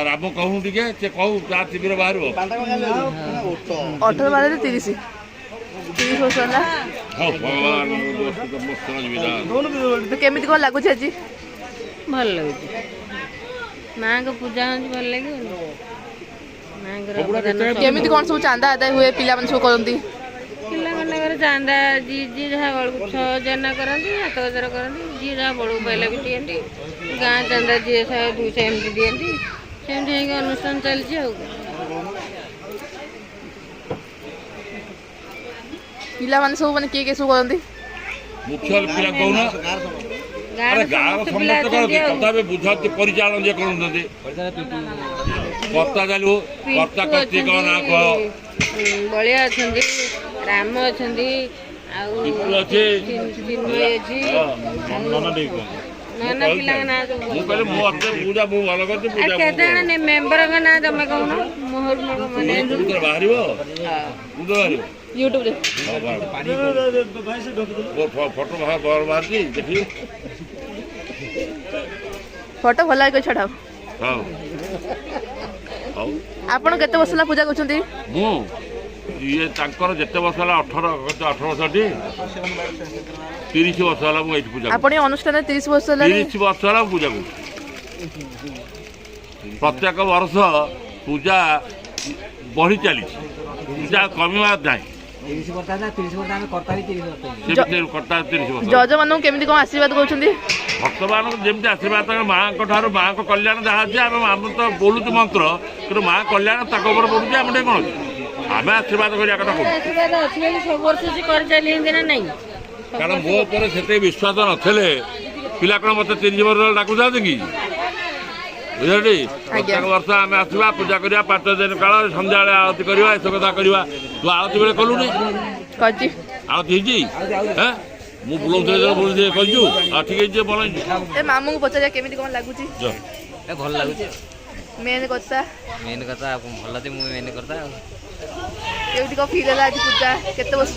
ରାମ କହୁନୁ ଟିକେ, ସେ କହୁ, ତା ଟିଭିରେ ବାହାରିବ। 18 ବାରରେ 30, 30 ବର୍ଷ ହେଲା। ହଉ, ଭଗବାନ। ତ କେମିତି କ'ଣ ଲାଗୁଛି ଆଜି? ଭଲ ଲାଗୁଛି। ମାଙ୍କ ପୂଜା ହେଉଛି, ଭଲ ଲାଗିବନି? ମାଙ୍କର ଅବଦାନ ସବୁ। କେମିତି କ'ଣ ସବୁ ଚାନ୍ଦା ଆଦାୟ ହୁଏ, ପିଲାମାନେ ସବୁ କରନ୍ତି? ପିଲାମାନଙ୍କର ଚାନ୍ଦା, ଯିଏ ଯିଏ ଯାହା ବଳକୁ 6,000 କରନ୍ତି, 7,000 କରନ୍ତି, ଯିଏ ଯାହା ବଳକୁ ପାଇଲା ବି ଦିଅନ୍ତି। ଗାଁ ଚାନ୍ଦା ଯିଏ 100, 200 ଏମିତି ଦିଅନ୍ତି। ସେମିତି ହେଇକି ଅନୁଷ୍ଠାନ ଚାଲିଛି ଆଉ। ପିଲାମାନେ ସବୁ ମାନେ କିଏ କିଏ ସବୁ କରନ୍ତି? ମୁଖ୍ୟ ପିଲା କହୁନ। ଗାଁର ଆରେ, ଗାଁର ସମସ୍ତ ପିଲା ସମସ୍ତେ ଅଛନ୍ତି କରନ୍ତି। ଆଉ ତଥାପି ବୁଝାନ୍ତି, ପରିଚାଳନା ଯିଏ କରୁଛନ୍ତି, କର୍ତ୍ତା ଚାଲିବ, କର୍ତ୍ତା ପିଣ୍ଟୁ କର୍ତ୍ତୀଙ୍କ ନାଁ କହ। ଅଛନ୍ତି, ବଳିଆ ଅଛନ୍ତି, ରାମ ଅଛନ୍ତି ଆଉ ପିଣ୍ଟୁ ଅଛି। ଚିନ୍ମୟ ଅଛି ଆଉ ନନା। ପିଲାଙ୍କ ନାଁ ସବୁ। ମୁଁ କହିଲି, ମୁଁ ଅତେ ପୂଜା ମୁଁ ଭଲ କରୁଛି ଆଉ ପୂଜା। କେତେ ଜଣ ମେମ୍ବରଙ୍କ ନାଁ ତମେ କହୁନ, ମୋର ମନେ କୋଉଥିରେ ବାହାରିବ? କୋଉଥିରେ ବାହାରିବ? ୟୁଟ୍ୟୁବରେ। ହଉ, ବାହାରିବ। ମୋ ଫଟୋ ବାହାରିଛି, ଦେଖିବି। ଫଟୋ ଭଲ ଲାଗେ, ଛାଡ଼। ହଉ ହଉ। ଆପଣ କେତେ ବର୍ଷ ହେଲା ପୂଜା କରୁଛନ୍ତି? ମୁଁ ଇଏ ତାଙ୍କର ଯେତେ ବର୍ଷ ହେଲା, 18, 18 ବର୍ଷଟି, 30 ବର୍ଷ ହେଲା ମୁଁ ଏଇଠି ପୂଜା କରୁଛି। ଆପଣ ଏ ଅନୁଷ୍ଠାନରେ 30 ବର୍ଷ ହେଲାଣି? 30 ବର୍ଷ ହେଲା ମୁଁ ପୂଜା କରୁଛି। ପ୍ରତ୍ୟେକ ବର୍ଷ ପୂଜା ବଢ଼ି ଚାଲିଛି, ପୂଜା କମିବା ନାହିଁ। 30 ବର୍ଷ ହେଲା, 30 ବର୍ଷ ଆମେ କର୍ତ୍ତା ବି 30 ବର୍ଷ। ସେ ଭିତରେ କର୍ତ୍ତା 30 ବର୍ଷ। ଜଜମାନଙ୍କୁ କେମିତି କ'ଣ ଆଶୀର୍ବାଦ କରୁଛନ୍ତି? ଭକ୍ତମାନଙ୍କୁ ଯେମିତି ଆଶୀର୍ବାଦ, ତାଙ୍କ ମାଆଙ୍କ ଠାରୁ ମାଆଙ୍କ କଲ୍ୟାଣ ଯାହା ଅଛି। ଆମେ ତ ବୋଲୁଛୁ ମନ୍ତ୍ର, କିନ୍ତୁ ମା କଲ୍ୟାଣ ତାଙ୍କ ଉପରେ ପଡୁଛି। ଆମେ ଟିକେ କ'ଣ ଅଛି, ଆମେ ଆଶୀର୍ବାଦ କରିବା କଥା କହୁଛୁ। ଆଶୀର୍ବାଦ ଅଛି ବୋଲି ସବୁ ବର୍ଷ ସେ କରିଚାଲିଛନ୍ତି ନା ନାଇଁ? କାରଣ ମୋ ଉପରେ ସେତେ ବିଶ୍ୱାସ ନଥିଲେ ପିଲା କ'ଣ ମୋତେ 30 ବର୍ଷ ହେଲା ଡାକୁଥାନ୍ତି କି? ବୁଝିଲଟି? ପ୍ରତ୍ୟେକ ବର୍ଷ ଆମେ ଆସିବା, ପୂଜା କରିବା, 5 ଦିନ କାଳ ସନ୍ଧ୍ୟାବେଳେ ଆଳତି କରିବା, ଏସବୁ କଥା କରିବା। ତୁ ଆଳତି ବେଳେ କଲୁନି? କରିଛି। ଆଳତି ହେଇଛି? ହେଁ, ମୁଁ ବୁଲଉଥିଲି ଯେତେବେଳେ ବୁଲୁଥିଲି, କରିଛୁ। ଆଉ ଠିକ ହେଇଛି, ଭଲ ହେଇଛି। ଏ ମାମୁଁଙ୍କୁ ପଚାରିବା, କେମିତି କ'ଣ ଲାଗୁଛି? ଯା। ଏ ଭଲ ଲାଗୁଛି। ମେନ୍ କଥା। ମେନ୍ କଥା ଭଲ ଅଛି, ମୁଁ ମେନ୍ କଥା ଆଉ। କେମିତି କ'ଣ ଫିଲ୍ ହେଲା ଆଜି ପୂଜା? କେତେ ବର୍ଷ,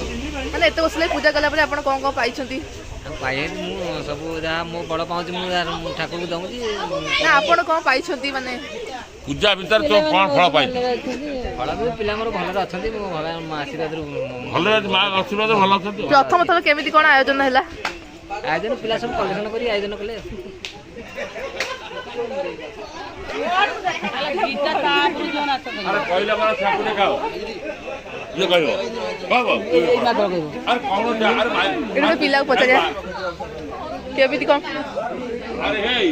ମାନେ ଏତେ ବର୍ଷ ହେଲା ପୂଜା କଲା ପରେ ଆପଣ କ'ଣ କ'ଣ ପାଇଛନ୍ତି? ଆଉ ପାଇନି, ମୁଁ ସବୁ ଯାହା ମୋ ବଳ ପାଉଛି ମୁଁ ଯାହା ଠାକୁରକୁ ଦଉଛି। ନା, ଆପଣ କ'ଣ ପାଇଛନ୍ତି ମାନେ? ପୂଜା ଭିତରେ ତୁ କ'ଣ ଫଳ ପାଇଛୁ? ଭଲରେ ଅଛନ୍ତି। ଫଳ ବି ପିଲାଙ୍କର ଭଲରେ ଅଛନ୍ତି, ମୁଁ ଭଲ ମୋ ଆଶୀର୍ବାଦରୁ। ଭଲରେ ଅଛି, ମା ଆଶୀର୍ବାଦ ଭଲ ଅଛନ୍ତି। ପ୍ରଥମ ଥର କେମିତି କ'ଣ ଆୟୋଜନ ହେଲା? ଆୟୋଜନ ପିଲା ସବୁ କଲେକ୍ସନ କରି ଆୟୋଜନ କଲେ। ଆରେ, କହିଲା ପରେ ସାକୁ ଦେଖାଅ, ଇଏ କହିବ, କହିବ। ଆରେ କଣ? ଆରେ ଭାଇ। ଏଠି ଗୋଟେ ପିଲାକୁ ପଚାରିବା, କେମିତି କ'ଣ ଆରେ ହେଇ।